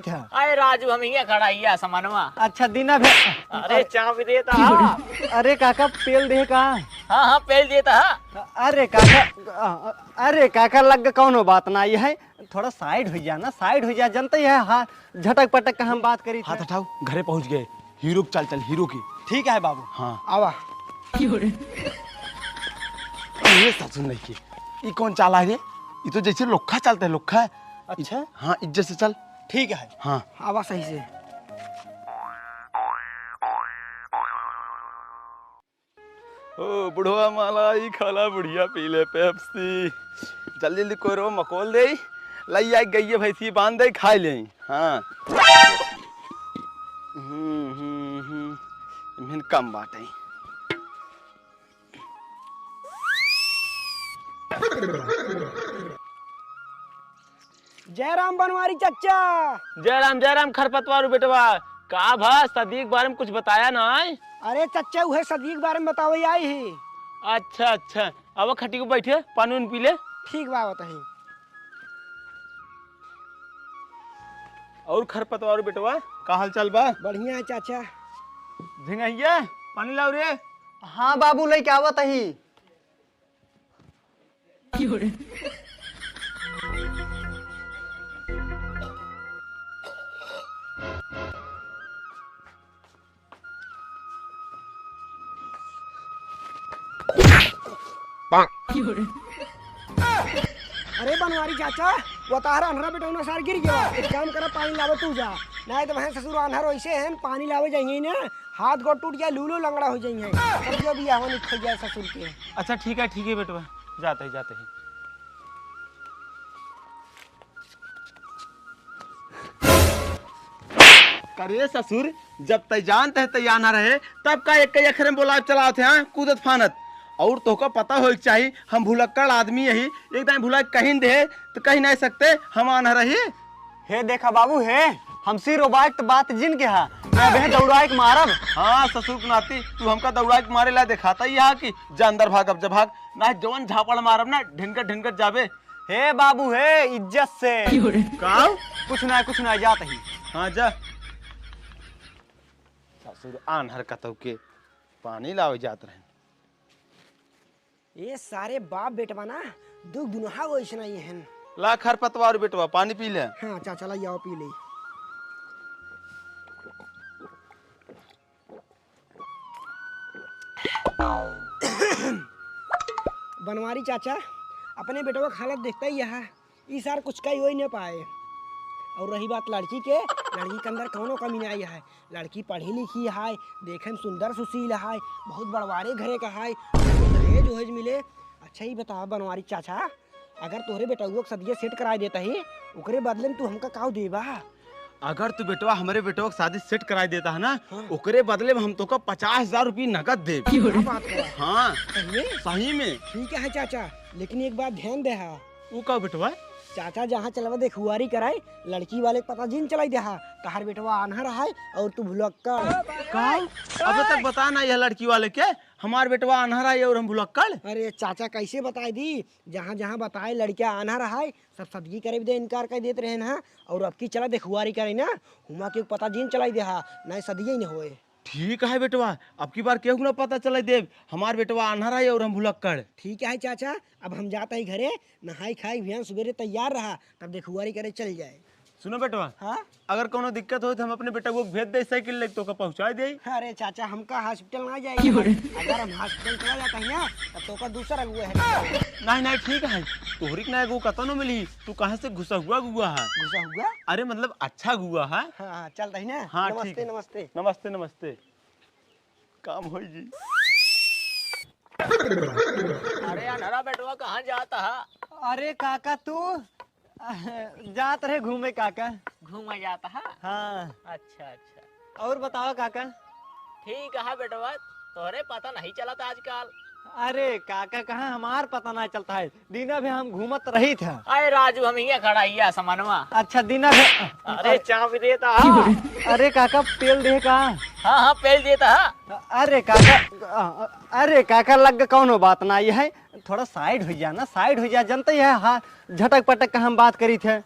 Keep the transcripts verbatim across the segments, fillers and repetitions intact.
अरे राजू, हम हियाँ खड़ा हिया समनवा। अच्छा, दीना भे-, अरे चाबी देता हा। अरे काका, पेल दे का? हाँ, हाँ, पेल देता हा। अरे काका, अरे काका, लग कौनो बात ना, ये है, थोड़ा side हो जा ना, side हो जा, जनते है, हाँ, झटक पटक के हम बात करी थे। हाथ हटाओ, घरे पहुँच गए। हीरो के चाल चल, हीरो की। ठीक है बाबू। हाँ। आवा। ये सासू नहीं की। ई कौन चाला है रे? ई तो जैसे लोखा चलता है, लोखा। अच्छा। हाँ, इज्जत से चल। ठीक है। हाँ। आवा सही से। ओ बुढ़वा, मला ई खाला, बुढ़िया पी ले पेप्सी। जल्दी जल्दी कोरो मकोल दे, लइया गइये भैंसी बांध दे, खाए ले। हाँ। हम्म, हम्म, हम्म। इम्हन कम बाटे। जय राम बनवारी चच्चा। जय राम, जय राम खरपतवारू बेटवा। का भा, सदी के बारे में कुछ बताया ना है? अरे चच्चा, उहे सदी के बारे में बतावे आई ही। अच्छा, अच्छा, अब खटी को बैठे, पानी उन पी ले। ठीक बा, बताई। और खरपतवारू बेटवा, का हाल चाल बा? बढ़िया है चाचा। झिंगहिया, पानी लाओ रे। हाँ बाबू, लेके आवत ही। अरे बनवारी चाचा, वो तारा अनहरा बेटौना सार गिर गया। एक काम करा, पानी लावे तू जा, नहीं तो वहाँ ससुर अनहर वैसे हैं, पानी लावे जाइए ना, हाथ गोड़ टूट जाए, लूलो लंगड़ा हो जाइए। सब जो भी आवन खो जाए ससुर के। अच्छा ठीक है, ठीक है बेटवा, जाते ही, जाते ही। करे ससुर, जब तै जानत है तै आन्हर है, तब का एक अखरे में बोलाब चलावत है, हाँ, कूदत फानत। और तोहका पता होए के चाही, हम भुलक्कड़ आदमी यही, एक दाईं भुलाए कहीं दे, तो कहीं नहीं सकते, हम आन्हर ही। हे देखा बाबू, हे, हम सिर उबाए के तो बात जिन के हा, मैं बहे दौड़ाए के मारब। हाँ, ससुर के नाती, तू हमका दौड़ाए के मारे ला देखाता ही हा कि जा अंदर भाग, अब जा भाग, ना जवन झापड़ मारब ना, ढिनकत ढिनकत जाबे। हे बाबू, हे, इज्जत से। का? कुछ ना, कुछ ना, जात ही। हाँ, जा। ससुर आन्हर कतौ के पानी लावे जात रहे। ये सारे बाप बेटवा ना, दू दुनहा वैसना ही हन। ला खरपतवार बेटवा, पानी पी ले। हाँ, चाचा, ला, आओ, पी ले। बनवारी चाचा, अपने बेटवा के हालत देखता ही है, ई सार कुछ कही होई न पाए। और रही बात लड़की के, लड़की के अंदर कौनो कमी नहीं है। लड़की पढ़ी लिखी है, देखे में सुंदर सुशील है, बहुत बड़वारे घरे का है, दहेज वहेज मिले। अच्छा, ई बतावा बनवारी चाचा, अगर तोहरे बेटउआ के सदिया सेट कराए देता ही, ओकरे बदले में तू हमका काव देबा? अगर तू बेटवा हमरे बेटवा के शादी सेट कराए देता है ना, हाँ। ओकरे बदले में हम तोका पचास हजार रुपये नगद देब। क्या बात करा? हाँ। सही में? सही में। ठीक है चाचा, लेकिन एक बात ध्यान दे हा। ऊ का बेटवा? चाचा जहाँ चलवा देखुआरी कराए, लड़की वाले के पता जिन चलाई दे हा। तहार बेटवा आन्हर है और तू भुलक्कड़। का? अबे तक बता ना यह लड़की वाले के, हमार बेटवा आन्हर है और हम भुलक्कड़। अरे चाचा, कैसे बताए दी? जहाँ जहाँ बताए लड़किया आन्हर है, सब सदगी करे बदे इनकार कर देत रहे ना। और अब की चला देखुआरी करे ना, हुमा के पता जिन चलाई दे हा, नहीं सदिये न होए। ठीक है बेटवा, अब की बार केहू ना पता चलाई देब, हमार बेटवा आन्हर है और हम भुलक्कड़। ठीक है चाचा, अब हम जाता ही घरे, नहाई खाई बिहान सुबेरे तैयार रहा, तब देखुआरी करे चल जाए। सुनो बेटवा, हाँ? अगर कोनो दिक्कत होई तो हम अपने बेटवा के भेज दे साइकिल लेके, तोका पहुँचा दे। अरे चाचा, हमका हॉस्पिटल ना जाए। अगर हम हॉस्पिटल चला जाता है ना, तब तोका दूसरा अगुआ है। नहीं, नहीं, ठीक है, तोहरी के ना एगो कतनो मिली, तू कहाँ से घुसा हुआ गुआ है? घुसा हुआ? अरे मतलब अच्छा गुआ है। हाँ, हाँ, चलता ही ना। हाँ, नमस्ते, ठीक है। नमस्ते। नमस्ते, नमस्ते। काम होई जी। अरे अनहरा बेटवा, कहाँ जाता है? अरे काका, तू जात रहे घूमे काका। घूमे जाता है? हाँ। अच्छा, अच्छा। और बताओ काका। ठीक है बेटवा, तोहरे पता नहीं चलत आजकल। अरे काका, कहाँ हमार पता नहीं चलता है, दीना भी हम घूमत रही था। अरे राजू, हम हियाँ खड़ा हिया समनवा। अच्छा दीना भी। अरे चाबी देता। अरे काका, पेल दे का? हाँ, हाँ, पेल देता। अरे काका, अरे काका, लग कौनो बात ना, ये है, थोड़ा side हो जा ना, side हो जा, जनते है, हाँ, झटक पटक के हम बात करी थे।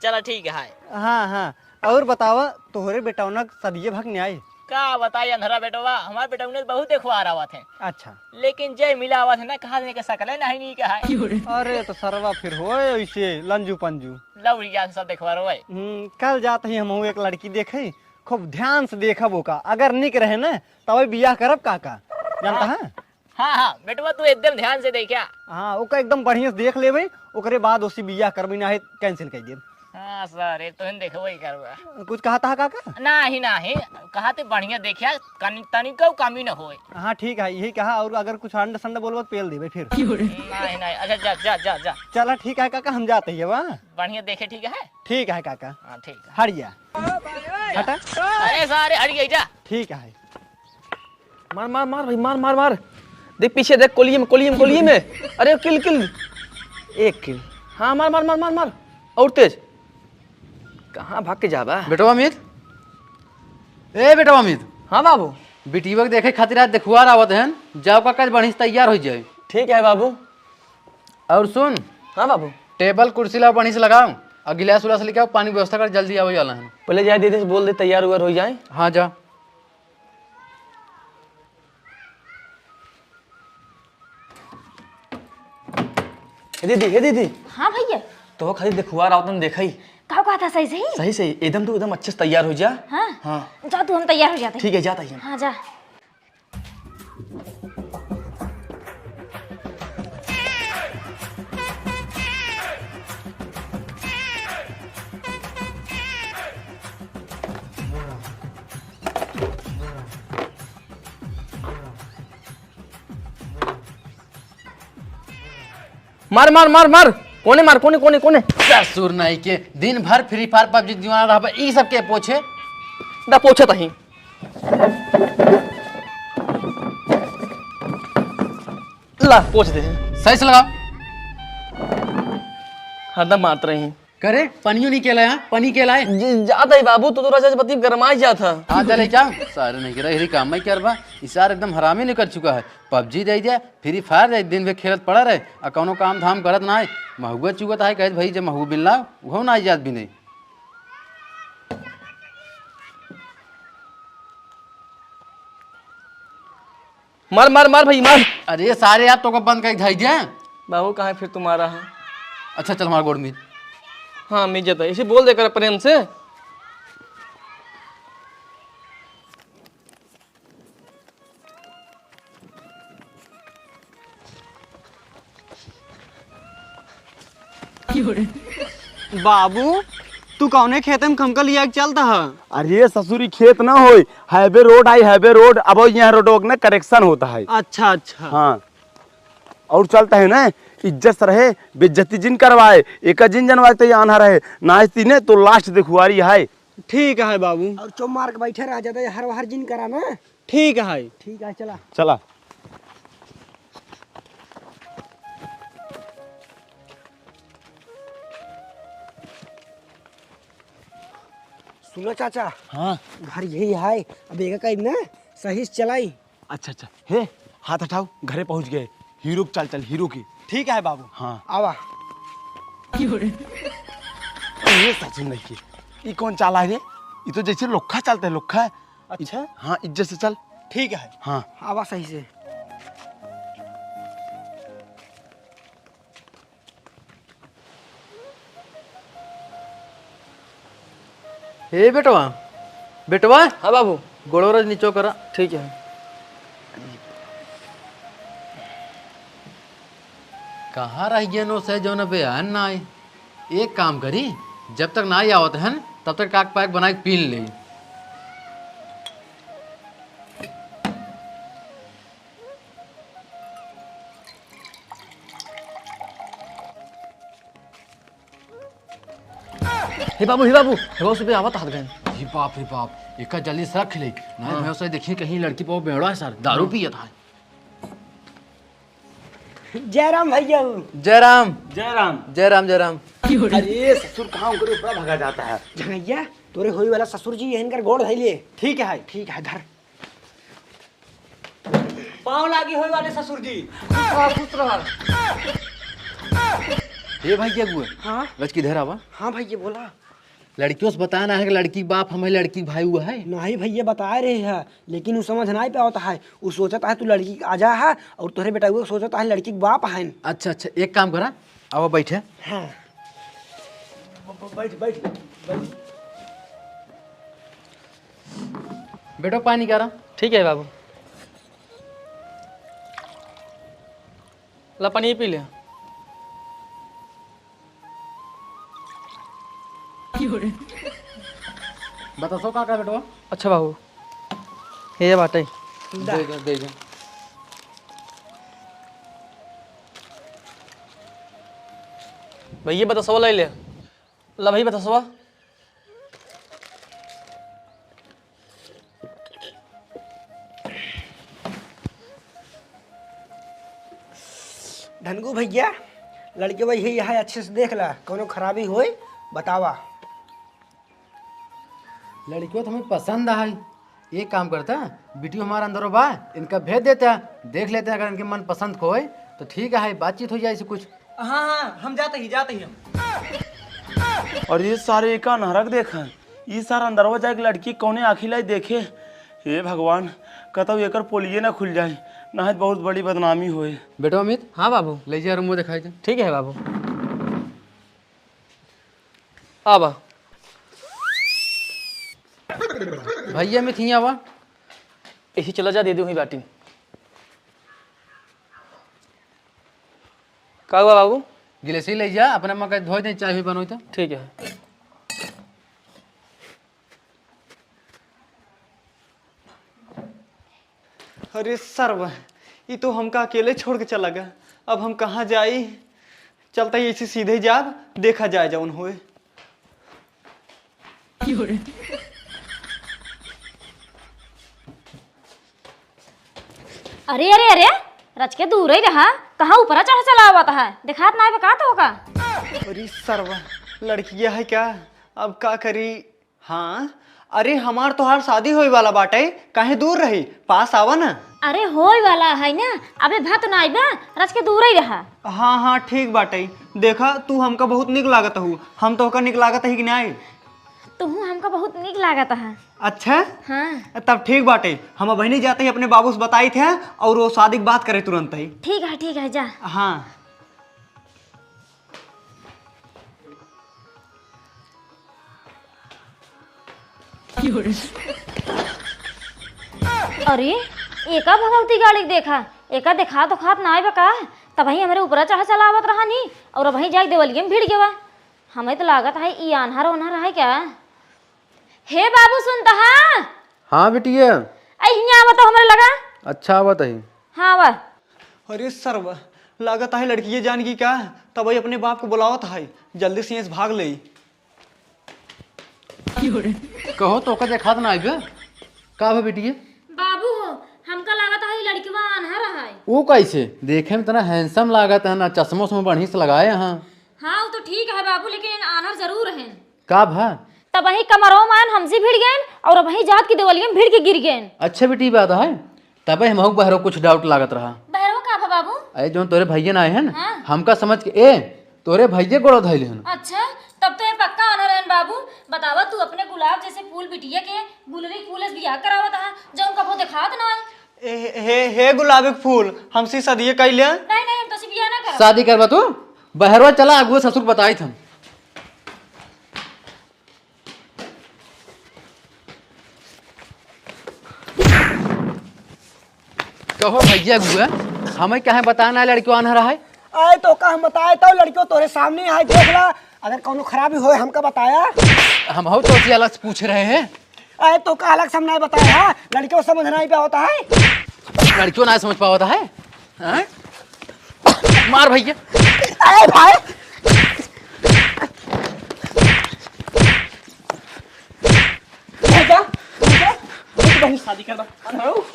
चला ठीक है। हाँ, हाँ, और बतावा, तोहरे बेटौना क सदिये भक न्याय? का बताई अंधरा बेटवा, हमार बेटौने बहुत देखवार आवत है। अच्छा। लेकिन जे मिला आवत है ना, कहा देने के सकले नहीं, नहीं कहा है। अरे तो सरवा फिर होए ऐसे लंजू पंजू। लौड़ी जान सब देखवार होए। हम्म, कल जात ही हमहू एक लड़की देखे, खूब ध्यान से देखब ओका, अगर निक रहे ना, तब बियाह करब काका, जानता हाँ। है? हाँ, हाँ, बेटवा, तू एकदम ध्यान से देखा। हाँ, ओका एकदम बढ़िया से देख लेबे, ओकरे बाद ओसी बियाह करबे, ना है cancel कर देब। हाँ सर, ये तो हम देखबे ही करबा। कुछ कहता है काका? नाही, नाही, कहा ते बढ़िया देखा, कनी, तनिको कमी न होए। हाँ, ठीक है, यही कहा, और अगर कुछ अंड संड बोलबो तो पेल देबे फिर। नाही, नाही, अच्छा, जा, जा, जा, जा। चला, ठीक है काका, हम जाते हैं, वाह। बढ़िया देखे, ठीक है? ठीक है काका। हाँ, ठीक है। हट जा। हटा। अरे सारे, हट गई जा। ठीक है। मार, मार, मार भाई, मार, मार, मार। देख पीछे, देख कोलिए में, कोलिए में, कोलिए में। अरे kill, kill। एक kill। हाँ, मार, मार, मार, मार, मार। और तेज। कहाँ भाग के जाबा? बेटवा अमित। ए बेटवा अमित। हाँ बाबू। बिटिया के देखे खातिर आज देखुआर आवत हन, जाओ काका बढ़िया से तैयार हो जाए। ठीक है बाबू। और सुन। हाँ बाबू। टेबल कुर्सी ला बढ़िया से लगाओ, और गिलास उलास लेके आओ, पानी व्यवस्था कर, जल्दी आवे वाला है। पहले जाए दीदी से बोल दे तैयार उयार हो जाए। हाँ जा। हे दीदी, हे दीदी। हाँ भैया। तो खाली देखुआर आवतन देखई। का कहता सही सही? सही सही, एकदम तू एकदम अच्छे से तैयार हो जा। हाँ? हाँ। जा तू, हम तैयार हो जाते हैं। ठीक है, जाता ही हम। हाँ, जा। मार, मार, मार, मार। कोने मार, कोने, कोने, कोने? ससुर नहीं के, दिन भर Free Fire, PUBG दीवाना रहबे, ई सब के पोछे? दा पोछे तही। ला, पोछ दे। सही से लगाओ। हरदम मारत रही। करे, पनियो नहीं केला है, पनी केला है। ज-, जात है बाबू, तू तो राजा बती गरमाई जात है। हाँ, चले क्या? सारे नहीं गिरा, यही काम मैं करबा। ई सार एकदम हरामी निकल चुका है। PUBG दे दे, Free Fire दे, दिन भर खेलत पड़ा रहे, आ कौनो काम धाम करत ना है। महुआ चुगत है, कहत भाई जब महुआ बिन लाओ, उहो ना जात भी नहीं। मार, मार, मार भाई, मार। अरे सारे यार, तोका बंद कइ धाई दे। बाबू, कहाँ फिर तुम्हारा है? अच्छा, चल, हमारा गोड़ मीत। हाँ, मीत जाता है। इसे बोल दे कर प्रेम से। बाबू, तू कौने खेते में खमका लिया के चलता है? अरे ससुरी, खेत ना होई, highway road आई, highway road। अब यहाँ road ना correction होता है। अच्छा, अच्छा। हाँ, और चलता है ना, इज्जत से रहे, बेइज्जती जिन करवाए, एक जिन जनवाए तो ये आन्हा रहे, ना तीने तो last देखुआरी है। ठीक है बाबू। और चुप मार के बैठे रह जाता है, हर हर जिन करा ना। ठीक है। ठीक है, चला। चला। सुनो चाचा। हाँ। घर यही है, अब एक कहीं ना सही से चलाई। अच्छा, अच्छा। हे, हाथ हटाओ, घरे पहुँच गए। हीरो के चाल चल, हीरो की। ठीक है बाबू। हाँ। आवा। ये सच में नहीं की। ई कौन चाला है रे? ई तो जैसे लोखा चलता है, लोखा। अच्छा। हाँ, इज्जत से चल। ठीक है। हाँ। आवा सही से। हे बेटवा, बेटवा। हाँ बाबू। गोड़ो रज नीचो करा। ठीक है। कहाँ रह गए नो से जौन अबे आन ना आए? एक काम करी, जब तक ना आवत हन, तब तक टाक पाक बना के पी ले। हे बाबू, हे बाबू, हे बाबू, सुबह आवत हाथ गए। हे बाप रे बाप, एका जल्दी से रख ले। नहीं हाँ। मैं उसे देखिए कहीं लड़की पाओ बेवड़ा है सर, दारू हाँ। पियत है। जय राम भैया। जय राम। जय राम। जय राम, जय राम। अरे ससुर कहाँ उनके ऊपर भगा जाता है। झंगैया, तोरे होई वाला ससुर जी यहीं कर गोड़ धइले। ठीक है। ठीक है, धर। पाँव लागी होई वाले ससुर जी। हाँ, खुश रहा। ये भाई क्या हुआ? हाँ? रज किधर आवा? हाँ भाई, ये बोला। लड़कियों से बताना है कि लड़की के बाप हम है, लड़की के भाई हुआ है। नहीं भैया, बताए रहे है, लेकिन उ समझ नहीं पावत है। उ सोचत है तू लड़की के आजा है और तोहरे बेटउआ सोचत है लड़की के बाप है। अच्छा, अच्छा, एक काम करा, अब बैठे। हाँ। ब-, ब-, बैठ, बैठ, बैठ। बेटो, पानी करा। ठीक है बाबू। ला, पानी पी ले। बतासो का का बेटवा? अच्छा बाबू, ये बाटे। दे दे, दे दे। भैया, बतासवा ले ले। ला भाई, बतासवा। धनगू भैया, लड़के भाई यही है, अच्छे से देख ला, कौनो खराबी होए, बतावा। लड़कियों तो हमें पसंद है, एक काम करता, वीडियो हमारा अंदर बा, इनका भेज देता, देख लेते हैं, अगर इनके मन पसंद को होए तो ठीक है, बातचीत हो जाए इसे कुछ। हाँ, हाँ, हम जाते ही, जाते ही हम। और ये सारे का नरक देखा, ई सारा अंदरवा जाके लड़की कौने आँखी लाई देखे? हे भगवान, कतौ एकर पोलिये ना खुल जाए, ना है बहुत बड़ी बदनामी होए। बेटो अमित। हाँ बाबू। ले जा रूम में दिखाई दे। ठीक है बाबू। आवा। भैया अमित हियाँ आवा। ऐसे चला जा, दे दे वहीं बाटी। का हुआ बाबू? गिलासी ले जा, अपने मका धोए दे, चाय भी बनोई तो। ठीक है। अरे सरवा, ई तो हमका अकेले छोड़ के चला गया। अब हम कहाँ जाई? चलता ही ऐसे सीधे जाब, देखा जाए जौन होए। अरे, अरे, अरे, रच के दूर ही रहा, कहाँ ऊपरा चढ़ चला आवत है? देखात नाई बा का तोहका? अरे सरवा, लड़किया है क्या? अब का करी? हाँ, अरे हमार तोहार शादी होए वाला बाटे, काहे दूर रही, पास आवा ना। अरे होए वाला है ना, अबे भत नाई बा, रच के दूर ही रहा। हाँ, हाँ, ठीक बाटे। देखा, तू हमका बहुत निक लागत हू, हम तोहका निक लागत ही कि नाई? तुहू हमका बहुत निक लागत है। अच्छा? हाँ। तब ठीक बाटे, हम अबहिनी जाते ही अपने बाबू से बताई थे और वो शादी की बात करे तुरंत ही। ठीक है, ठीक है, जा। हाँ। अरे, एका भगवती गाड़ी के देखा, एका देखा तो खात नाई बा का? तबही हमरे ऊपरा चढ़ चला आवत रहा नी, और अबही जाई देवलिया में भिड़ गवा। हमें तो लागत है ई आन्हर ओन्हर है क्या? हे बाबू, सुनत हा? हाँ बिटिया। ऐ हियाँ आवा तो हमरे लगा। अच्छा, आवत ही। हाँ, आवा। अरे सरवा, लागत है लड़किये जान गई का? तबही अपने बाप को बुलावत है, जल्दी से यहाँ से भाग ले। कहो, तोका देखात ना आइबे। का भा बिटिया? बाबू हो, हमका लागत है ई लड़कवा आन्हर है। वो कैसे? देखे में इतना handsome लागत है ना, चश्मा उश्मा बढ़िया से लगाए हैं। हाँ, वो तो ठीक है बाबू, लेकिन आन्हर जरूर है। का भा? तबही कमरवा में आयन हमसे भिड़ गयन और अबही जात की देवलिया में भिड़ के गिर गयन। अच्छा बेटी, बात है, तबे हमहू बहरो कुछ doubt लागत रहा। बहरो का भा बाबू? अरे जौन तोरे भैया ना आए हैं ना, हाँ। हमका समझ के ए तोरे भैया गोड़ो धइले हन। अच्छा, तब तो ये पक्का आना रहन बाबू। बतावा तू अपने गुलाब जैसे फूल बिटिया के गुलरी फूल से बियाह करावत हा, जौन कबो देखात ना है। ए, हे, हे गुलाबी के फूल, हमसे सदिये कइले। नहीं, नहीं, हम तो बियाह ना करब। शादी करबा तू? बहरवा चला, अगुआ ससुर बताइत हम। कहो भैया अगुआ, हमें काहे बताना है लड़कियों आन्हर है? आए तो का हम बताए तो लड़कियों तोरे सामने है, देख ला, अगर कौनो खराबी होए हमका बताया। हम हो तो अलग से पूछ रहे हैं। अरे तो का अलग से हम नहीं बताए, हाँ? लड़कियों समझ नहीं पावत है। लड़कियों ना समझ पावत है, हाँ? मार भैया। अरे भाई। भैया, भैया, शादी कर दो।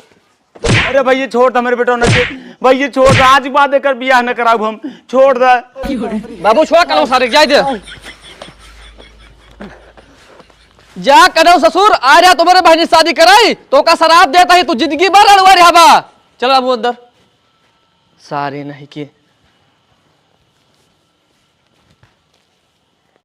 अरे भैया छोड़ दे हमरे बेटवा के, भैया छोड़ दे, आज के बाद एकर बियाह न कराउब हम, छोड़ दे। बाबू छोड़ करो सारे, जाए दे। जा करो ससुर, आ रहा तुम्हारे बहनी शादी कराई, तोका सराप देता ही, तू जिंदगी भर लड़वा रहा बा। चल बाबू अंदर। सारे नहीं के।